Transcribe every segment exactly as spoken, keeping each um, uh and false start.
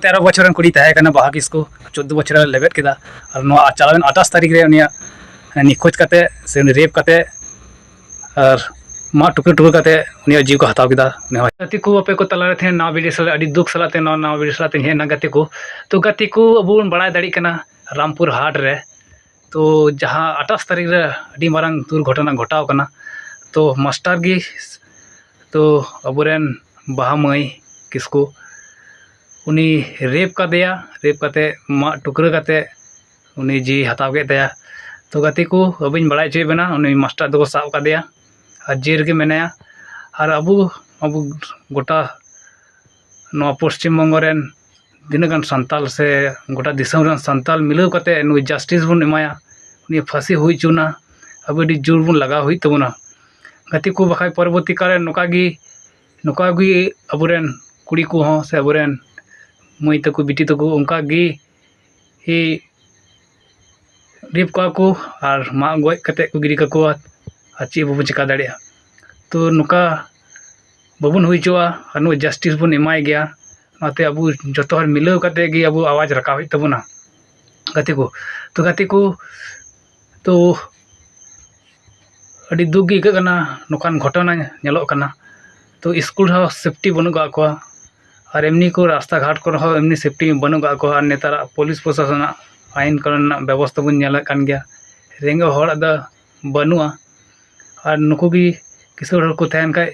ᱛᱮᱨᱚ ᱵᱚᱪᱷᱚᱨ ᱨᱮᱱ ᱠᱩᱲᱤ ᱛᱟᱦᱮᱸ ᱠᱟᱱᱟ ᱵᱟᱦᱟ ᱠᱤᱥᱠᱩ᱾ ᱪᱳᱫᱽᱫᱳ ᱵᱚᱪᱷᱚᱨ ᱨᱮ ᱞᱮᱵᱮᱫ ᱠᱮᱫᱟ᱾ ᱟᱨ ᱱᱚᱣᱟ ᱪᱟᱞᱟᱣᱮᱱ ᱟᱴᱷᱟᱥ ᱛᱟᱹᱨᱤᱠᱷ ᱨᱮ ᱩᱱᱤᱭᱟᱜ ᱱᱤᱠᱷᱳᱡᱽ ᱠᱟᱛᱮ ᱥᱮ ᱩᱱᱤ ᱨᱮᱯ ᱠᱟᱛᱮ ᱟᱨ ᱢᱟᱜ ᱴᱩᱠᱨᱟᱹ ᱴᱩᱠᱨᱟᱹ ᱠᱟᱛᱮ ᱩᱱᱤᱭᱟᱜ ᱡᱤᱣᱤ ᱠᱚ ᱦᱟᱛᱟᱣ ᱠᱮᱫᱟ᱾ ᱩᱱᱤ ᱦᱚᱸ ᱜᱟᱛᱮ ᱠᱚ, ᱟᱯᱮ ᱠᱚ ᱛᱟᱞᱟᱨᱮ ᱛᱮᱦᱮᱧ ᱱᱟᱣᱟ ᱵᱷᱤᱰᱤᱭᱳ ᱥᱟᱞᱟᱜ ᱟᱹᱰᱤ ᱫᱩᱠ ᱥᱟᱞᱟᱜ ᱛᱮ ᱱᱟᱣᱟ, ᱱᱟᱣᱟ ᱵᱷᱤᱰᱤᱭᱳ ᱥᱟᱞᱟᱜ ᱛᱮᱧ ᱦᱮᱡ ᱮᱱᱟ ᱜᱟᱛᱮ ᱠᱚ᱾ ᱛᱚ ᱜᱟᱛᱮ ᱠᱚ, ᱟᱵᱚ ᱵᱚᱱ ᱵᱟᱲᱟᱭ ᱫᱟᱲᱮᱭᱟᱜ ᱠᱟᱱᱟ ᱨᱟᱢᱯᱩᱨ ᱦᱟᱴ ᱨᱮ, ᱛᱚ ᱡᱟᱦᱟᱸ ᱟᱴᱷᱟᱥ ᱛᱟᱹᱨᱤᱠᱷ ᱨᱮ ᱟᱹᱰᱤ ᱢᱟᱨᱟᱝ ᱫᱩᱨᱜᱷᱚᱴᱚᱱᱟ ᱜᱷᱚᱴᱟᱣ ᱠᱟᱱᱟ᱾ ᱛᱚ ᱢᱟᱥᱴᱟᱨ ᱜᱮ, ᱛᱚ ᱟᱵᱚᱨᱮᱱ ᱵᱟᱦᱟ ᱢᱟᱹᱭ ᱠᱤᱥᱠᱩ, ᱩᱱᱤ ᱨᱮᱯ ᱠᱟᱫᱮᱭᱟ᱾ ᱨᱮᱯ ᱠᱟᱛᱮ ᱢᱟᱜ ᱴᱩᱠᱨᱟᱹ ᱠᱟᱛᱮ ᱩᱱᱤ ᱡᱤᱣᱤ ᱦᱟᱛᱟᱣ ᱠᱮᱫ ᱛᱟᱭᱟ᱾ ᱛᱚ ᱜᱟᱛᱮ ᱠᱚ, ᱟᱹᱵᱤᱱ ᱵᱟᱲᱟᱭ ᱦᱚᱪᱚᱭᱮᱫ ᱵᱮᱱᱟ, ᱩᱱᱤ ᱢᱟᱥᱴᱟᱨ ᱫᱚᱠᱚ ᱥᱟᱵ ᱠᱟᱫᱮᱭᱟ ᱟᱨ ᱡᱮᱞ ᱨᱮᱜᱮ ᱢᱮᱱᱟᱭᱟ᱾ ᱟᱨ ᱟᱵᱚ, ᱟᱵᱚ ᱜᱚᱴᱟ ᱱᱚᱣᱟ ᱯᱚᱥᱪᱤᱢ ᱵᱚᱝᱜᱚ ᱨᱮᱱ ᱛᱤᱱᱟᱹᱜ ᱜᱟᱱ ᱥᱟᱱᱛᱟᱞ ᱥᱮ ᱜᱚᱴᱟ ᱫᱤᱥᱚᱢ ᱨᱮᱱ ᱥᱟᱱᱛᱟᱞ ᱢᱤᱞᱟᱹᱣ ᱠᱟᱛᱮ ᱱᱩᱭ ᱡᱟᱥᱴᱤᱥ ᱵᱚᱱ ᱮᱢᱟᱭᱟ, ᱩᱱᱤ ᱯᱷᱟᱹᱥᱤ ᱦᱩᱭ ᱦᱚᱪᱚᱱᱟ᱾ ᱟᱵᱚ ᱟᱹᱰᱤ ᱡᱳᱨ ᱵᱚᱱ ᱞᱟᱜᱟᱣ ᱦᱩᱭᱩᱜ ᱛᱟᱵᱚᱱᱟ ᱜᱟᱛᱮ ᱠᱚ, ᱵᱟᱠᱷᱟᱡ ᱯᱚᱨᱚᱵᱚᱨᱛᱤ ᱠᱟᱞ ᱨᱮ ᱱᱚᱝᱠᱟ ᱜᱮ, ᱱᱚᱝᱠᱟ ᱜᱮ ᱟᱵᱚᱨᱮᱱ ᱠᱩᱲᱤ ᱠᱚᱦᱚᱸ ᱥᱮ ᱟᱵᱚᱨᱮᱱ ᱢᱟᱹᱭ ᱛᱟᱠᱚ, ᱵᱤᱴᱤ ᱛᱟᱠᱚ ᱚᱱᱠᱟ ᱜᱮ ᱨᱮᱯ ᱠᱚᱣᱟ ᱠᱚ ᱟᱨ ᱢᱟᱜ ᱜᱚᱡ ᱠᱟᱛᱮ ᱠᱚ ᱜᱤᱰᱤ ᱠᱟᱠᱚᱣᱟ᱾ ᱟᱨ ᱪᱮᱫ ᱵᱟᱵᱚᱱ ᱪᱮᱠᱟ ᱫᱟᱲᱮᱭᱟᱜᱼᱟ᱾ ᱛᱚ ᱱᱚᱝᱠᱟ ᱵᱟᱵᱚᱱ ᱦᱩᱭ ᱦᱚᱪᱚᱣᱟᱜᱼᱟ ᱟᱨ ᱱᱩᱭ ᱡᱟᱥᱴᱤᱥ ᱵᱚᱱ ᱮᱢᱟᱭ ᱜᱮᱭᱟ᱾ ᱚᱱᱟᱛᱮ ᱟᱵᱚ ᱡᱚᱛᱚ ᱦᱚᱲ ᱢᱤᱞᱟᱹᱣ ᱠᱟᱛᱮ ᱜᱮ ᱟᱵᱚ ᱟᱣᱟᱡᱽ ᱨᱟᱠᱟᱵ ᱦᱩᱭᱩᱜ ᱛᱟᱵᱚᱱᱟ ᱜᱟᱛᱮ ᱠᱚ᱾ ᱛᱚ ᱜᱟᱛᱮ ᱠᱚ, ᱛᱚ ᱟᱹᱰᱤ ᱫᱩᱠ ᱜᱮ ᱟᱹᱭᱠᱟᱹᱜ ᱠᱟᱱᱟ, ᱱᱚᱝᱠᱟᱱ ᱜᱷᱚᱴᱚᱱᱟ ᱧᱮᱞᱚᱜ ᱠᱟᱱᱟ᱾ ᱛᱚ ᱥᱠᱩᱞ ᱨᱮᱦᱚᱸ ᱥᱮᱯᱴᱤ ᱵᱟᱹᱱᱩᱜ ᱠᱟᱜ ᱠᱚᱣᱟ, ᱟᱨ ᱮᱢᱱᱤ ᱠᱚ ᱨᱟᱥᱛᱟ ᱜᱷᱟᱴ ᱠᱚᱨᱮ ᱦᱚᱸ ᱮᱢᱱᱤ ᱥᱮᱯᱴᱤ ᱵᱟᱹᱱᱩᱜ ᱠᱟᱜ ᱠᱚᱣᱟ᱾ ᱟᱨ ᱱᱮᱛᱟᱨᱟᱜ ᱯᱩᱞᱤᱥ ᱯᱨᱚᱥᱟᱥᱚᱱᱟᱜ ᱟᱭᱤᱱ ᱠᱟᱹᱱᱩᱱ ᱨᱮᱱᱟᱜ ᱵᱮᱵᱚᱥᱛᱷᱟ ᱵᱚᱱ ᱧᱮᱞᱮᱫ ᱠᱟᱱ ᱜᱮᱭᱟ, ᱨᱮᱸᱜᱮᱡ ᱦᱚᱲᱟᱜ ᱫᱚ ᱵᱟᱹᱱᱩᱜᱼᱟ᱾ ᱟᱨ ᱱᱩᱠᱩ ᱜᱮ ᱠᱤᱥᱟᱹᱬ ᱦᱚᱲ ᱠᱚ ᱛᱟᱦᱮᱱ ᱠᱷᱟᱡ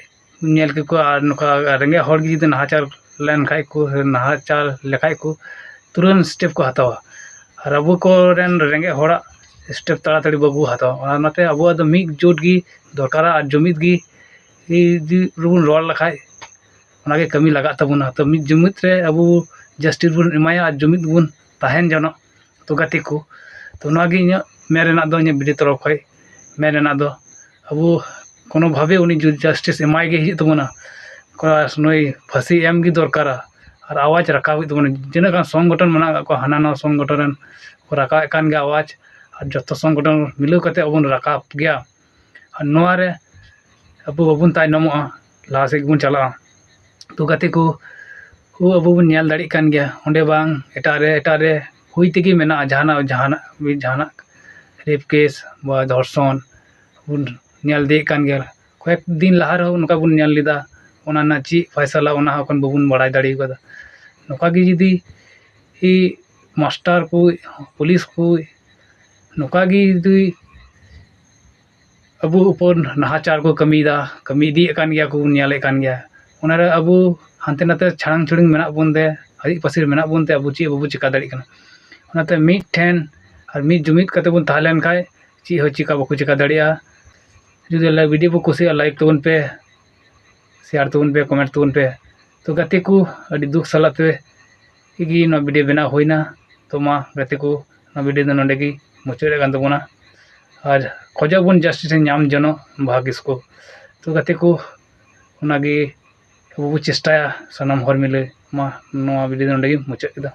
ᱧᱮᱞ ᱠᱮᱠᱚᱣᱟ, ᱟᱨ ᱱᱚᱝᱠᱟ ᱨᱮᱸᱜᱮᱡ ᱦᱚᱲ ᱜᱮ ᱡᱩᱫᱤ ᱱᱟᱦᱟᱪᱟᱨ ᱞᱮᱱ ᱠᱷᱟᱡ ᱠᱚ, ᱱᱟᱦᱟᱪᱟᱨ ᱞᱮᱠᱷᱟᱡ ᱠᱚ, ᱛᱩᱨᱟᱹᱱᱛ ᱥᱴᱮᱯ ᱠᱚ ᱦᱟᱛᱟᱣᱟ᱾ ᱟᱨ ᱟᱵᱚ ᱠᱚᱨᱮᱱ ᱨᱮᱸᱜᱮᱡ ᱦᱚᱲᱟᱜ ᱥᱴᱮᱯ ᱛᱟᱲᱟᱛᱟᱲᱤ ᱵᱟᱵᱚ ᱦᱟᱛᱟᱣᱟ᱾ ᱚᱱᱟᱛᱮ ᱟᱵᱚᱣᱟᱜ ᱫᱚ ᱢᱤᱫ ᱡᱳᱴ ᱜᱮ ᱫᱚᱨᱠᱟᱨᱟ, ᱟᱨ ᱡᱩᱢᱤᱫ ᱜᱮ ᱡᱩᱫᱤ ᱵᱚᱱ ᱨᱚᱲ ᱞᱮᱠᱷᱟᱡ ᱚᱱᱟᱜᱮ ᱠᱟᱹᱢᱤ ᱞᱟᱜᱟᱜ ᱛᱟᱵᱚᱱᱟ᱾ ᱛᱚ ᱢᱤᱫ ᱡᱩᱢᱤᱫ ᱨᱮ ᱟᱵᱚ ᱡᱟᱥᱴᱤᱥ ᱵᱚᱱ ᱮᱢᱟᱭᱟ ᱟᱨ ᱡᱩᱢᱤᱫ ᱵᱚᱱ ᱛᱟᱦᱮᱱ ᱡᱚᱱᱚᱜ᱾ ᱛᱚ ᱜᱟᱛᱮ ᱠᱚ, ᱛᱚ ᱱᱚᱣᱟ ᱜᱮ ᱤᱧᱟᱹᱜ ᱢᱮᱱ ᱨᱮᱱᱟᱜ ᱫᱚ, ᱤᱧᱟᱹᱜ ᱵᱤᱰᱤ ᱛᱚᱨᱚᱯ ᱠᱷᱚᱡ ᱢᱮᱱ ᱨᱮᱱᱟᱜ ᱫᱚ, ᱟᱵᱚ ᱠᱳᱱᱳ ᱵᱷᱟᱵᱮ ᱩᱱᱤ ᱡᱩ-, ᱡᱟᱥᱴᱤᱥ ᱮᱢᱟᱭ ᱜᱮ ᱦᱩᱭᱩᱜ ᱛᱟᱵᱚᱱᱟ᱾ ᱠᱚᱲᱟ ᱱᱩᱭ ᱯᱷᱟᱹᱥᱤ ᱮᱢ ᱜᱮ ᱫᱚᱨᱠᱟᱨᱟ᱾ ᱟᱨ ᱟᱣᱟᱡᱽ ᱨᱟᱠᱟᱵ ᱦᱩᱭᱩᱜ ᱛᱟᱵᱚᱱᱟ᱾ ᱛᱤᱱᱟᱹᱜ ᱜᱟᱱ ᱥᱚᱝᱜᱚᱴᱷᱚᱱ ᱢᱮᱱᱟᱜ ᱟᱠᱟᱫ ᱠᱚᱣᱟ, ᱦᱟᱱᱟ ᱱᱟᱣᱟ ᱥᱚᱝᱜᱚᱴᱷᱚᱱ ᱨᱮᱱ ᱠᱚ ᱨᱟᱠᱟᱵᱮᱫ ᱠᱟᱱ ᱜᱮᱭᱟ ᱟᱣᱟᱡᱽ, ᱟᱨ ᱡᱚᱛᱚ ᱥᱚᱝᱜᱚᱴᱷᱚᱱ ᱢᱤᱞᱟᱹᱣ ᱠᱟᱛᱮ ᱟᱵᱚ ᱵᱚᱱ ᱨᱟᱠᱟᱵ ᱜᱮᱭᱟ᱾ ᱟᱨ ᱱᱚᱣᱟ ᱨᱮ ᱟᱵᱚ ᱵᱟᱵᱚᱱ ᱛᱟᱭᱱᱚᱢᱚᱜᱼᱟ, ᱞᱟᱦᱟ ᱥᱮᱫ ᱜᱮᱵᱚᱱ ᱪᱟᱞᱟᱜᱼᱟ᱾ ᱛᱚ ᱜᱟᱛᱮ ᱠᱚ, ᱠᱚ ᱟᱵᱚ ᱵᱚᱱ ᱧᱮᱞ ᱫᱟᱲᱮᱭᱟᱜ ᱠᱟᱱ ᱜᱮᱭᱟ᱾ ᱚᱸᱰᱮ ᱵᱟᱝ ᱮᱴᱟᱜ ᱨᱮ, ᱮᱴᱟᱜ ᱨᱮ ᱦᱩᱭ ᱛᱮᱜᱮ ᱢᱮᱱᱟᱜᱼᱟ, ᱡᱟᱦᱟᱱᱟᱜ ᱡᱟᱦᱟᱱᱟᱜ ᱡᱟᱦᱟᱱᱟᱜ ᱨᱮᱯ ᱠᱮᱥ ᱵᱟ ᱫᱷᱚᱨᱥᱚᱱ ᱵᱚᱱ ᱧᱮᱞ ᱤᱫᱤᱭᱮᱫ ᱠᱟᱱ ᱜᱮᱭᱟ᱾ ᱠᱚᱭᱮᱠ ᱫᱤᱱ ᱞᱟᱦᱟ ᱨᱮᱦᱚᱸ ᱱᱚᱝᱠᱟ ᱵᱚᱱ ᱧᱮᱞ ᱞᱮᱫᱟ, ᱚᱱᱟ ᱨᱮᱱᱟᱜ ᱪᱮᱫ ᱯᱷᱟᱭᱥᱟᱞᱟ ᱚᱱᱟ ᱦᱚᱸ ᱮᱠᱷᱚᱱ ᱵᱟᱵᱚᱱ ᱵᱟᱲᱟᱭ ᱫᱟᱲᱮ ᱠᱟᱫᱟ᱾ ᱱᱚᱝᱠᱟ ᱜᱮ ᱡᱩᱫᱤ ᱢᱟᱥᱴᱟᱨ ᱠᱚ, ᱯᱩᱞᱤᱥ ᱠᱚ ᱱᱚᱝᱠᱟ ᱜᱮ ᱡᱩᱫᱤ ᱟᱵᱚ ᱩᱯᱚᱨ ᱱᱟᱦᱟᱪᱟᱨ ᱠᱚ ᱠᱟᱹᱢᱤᱭᱮᱫᱟ, ᱠᱟᱹᱢᱤ ᱤᱫᱤᱭᱮᱫ ᱠᱟᱱ ᱜᱮᱭᱟ ᱠᱚ, ᱧᱮᱞᱮᱫ ᱠᱟᱱ ᱜᱮᱭᱟ, ᱚᱱᱟᱨᱮ ᱟᱵᱚ ᱦᱟᱱᱛᱮ ᱱᱟᱛᱮ ᱪᱷᱟᱲᱟᱝ ᱪᱷᱩᱲᱤᱝ ᱢᱮᱱᱟᱜ ᱵᱚᱱ ᱛᱮ, ᱦᱟᱹᱨᱤᱡ ᱯᱟᱹᱥᱤᱨ ᱢᱮᱱᱟᱜ ᱵᱚᱱ ᱛᱮ ᱟᱵᱚ ᱪᱮᱫ ᱵᱟᱵᱚ ᱪᱮᱠᱟ ᱫᱟᱲᱮᱭᱟᱜ ᱠᱟᱱᱟ᱾ ᱚᱱᱟᱛᱮ ᱢᱤᱫ ᱴᱷᱮᱱ ᱟᱨ ᱢᱤᱫ ᱡᱩᱢᱤᱫ ᱠᱟᱛᱮ ᱵᱚᱱ ᱛᱟᱦᱮᱸ ᱞᱮᱱ ᱠᱷᱟᱱ ᱪᱮᱫ ᱦᱚᱸ ᱪᱮᱠᱟ ᱵᱟᱠᱚ ᱪᱮᱠᱟ ᱫᱟᱲᱮᱭᱟᱜᱼᱟ᱾ ᱡᱩᱫᱤ ᱵᱷᱤᱰᱤᱭᱳ ᱵᱚ ᱠᱩᱥᱤᱭᱟᱜᱼᱟ, ᱞᱟᱭᱤᱠ ᱛᱟᱵᱚᱱ ᱯᱮ, ᱥᱮᱭᱟᱨ ᱛᱟᱵᱚᱱ ᱯᱮ, ᱠᱚᱢᱮᱱᱴ ᱛᱟᱵᱚᱱ ᱯᱮ᱾ ᱛᱚ ᱜᱟᱛᱮ ᱠᱚ, ᱟᱹᱰᱤ ᱫᱩᱠ ᱥᱟᱞᱟᱜ ᱛᱮ ᱜᱮ ᱱᱚᱣᱟ ᱵᱷᱤᱰᱤᱭᱳ ᱵᱮᱱᱟᱣ ᱦᱩᱭᱱᱟ᱾ ᱛᱚ ᱢᱟ ᱜᱟᱛᱮ ᱠᱚ, ᱱᱚᱣᱟ ᱵᱷᱤᱰᱤᱭᱳ ᱫᱚ ᱱᱚᱰᱮ ᱜᱮ ᱢᱩᱪᱟᱹᱫ ᱨᱮᱭᱟᱜ ᱠᱟᱱ ᱛᱟᱵᱚᱱᱟ᱾ ᱟᱨ ᱠᱷᱚᱡᱚᱜ ᱵᱚᱱ ᱡᱟᱥᱴᱤᱥ ᱧᱟᱢ ᱡᱚᱱᱚᱜ ᱵᱷᱟᱜᱽ ᱠᱤᱥᱠᱩ᱾ ᱛᱚ ᱜᱟᱛᱮ ᱠᱚ, ᱚᱱᱟᱜᱮ ᱟᱵᱚ ᱵᱚ ᱪᱮᱥᱴᱟᱭᱟ ᱥᱟᱱᱟᱢ ᱦᱚᱲ ᱢᱤᱞᱮ᱾ ᱢᱟ ᱱᱚᱣᱟ ᱵᱷᱤᱰᱤᱭᱳ ᱫᱚ ᱱᱚᱰᱮ ᱜᱮ ᱢᱩᱪᱟᱹᱫ ᱠᱮᱫᱟ᱾